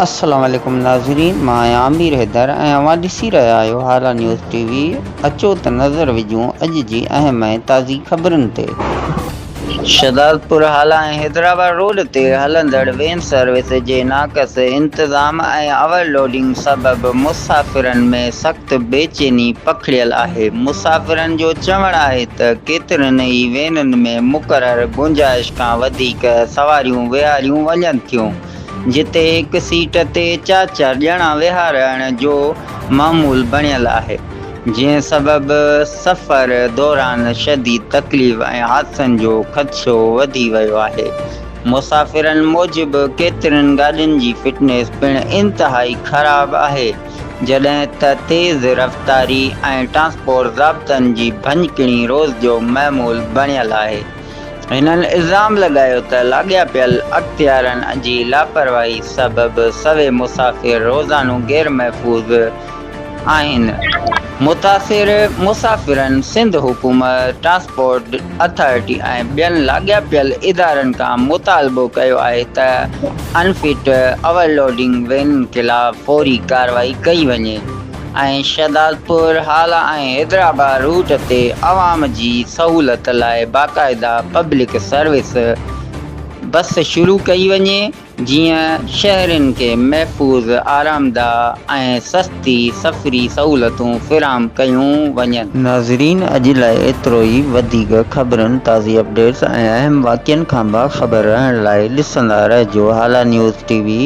السلام عليڪم ناظرين مان آهيان عامر حيدر ۽ اوهان ڏسي رهيا آهيو هالا نيوز ٽي وي اچو ته نظر وجهون اڄ جي اهم ۽ تازي خبرن تي. شهدادپور هالا ۽ حيدرآباد روڊ تي هلندڙ وين سروس جي ناقص انتظام ۽ اوور لوڊنگ سبب مسافرن ۾ سخت بيچيني پکڙيل آهي مسافرن جو چوڻ آهي ته ڪيترين ئي وينن ۾ مقرر گنجائش کان وڌيڪ سواريون ويهاريون وڃن ٿيون جتي هڪ سيٽ تي چار چار ڄڻا ويهارڻ جو معمول بڻيل آهي، جنهن سبب سفر دوران شديد تڪليف ۽ حادثن جو خدشو وڌي ويو آهي. مسافرن موجب ڪيترين گاڏين جي فٽنيس پڻ انتهائي خراب آهي، جڏهن ته تيز رفتاري ۽ ٽرانسپورٽ ضابطن جي ڀڃڪڙي روز جو معمول بڻيل آهي. هنن الزام لڳايو ته لاڳاپيل اختيارن جي لاپرواهي سبب سوين مسافر روزانو غير محفوظ آهن. متاثر مسافرن سنڌ حڪومت، ٽرانسپورٽ اٿارٽي ۽ ٻين لاڳاپيل ادارن کان مطالبو ڪيو آهي ته انفٽ اوورلوڊنگ وينن خلاف فوري ڪارروائي ڪئي وڃي. ۽ شهدادپور، هالا ۽ حيدرآباد روٽ تي عوام جي سهولت لاء باقاعده پبلڪ سروس بس شروع ڪئي وڃي، جيئن شهرين کي محفوظ، آرامده ۽ سستي سفري سهولتون فراهم ڪيون وڃن. ناظرين اڄ لاء ايترو ئي، وڌيڪ خبرن، تازي اپڊيٽس ۽ اهم واقعن کان باخبر رهڻ لاء ڏسندا رهجو هالا نيوز ٽي وي.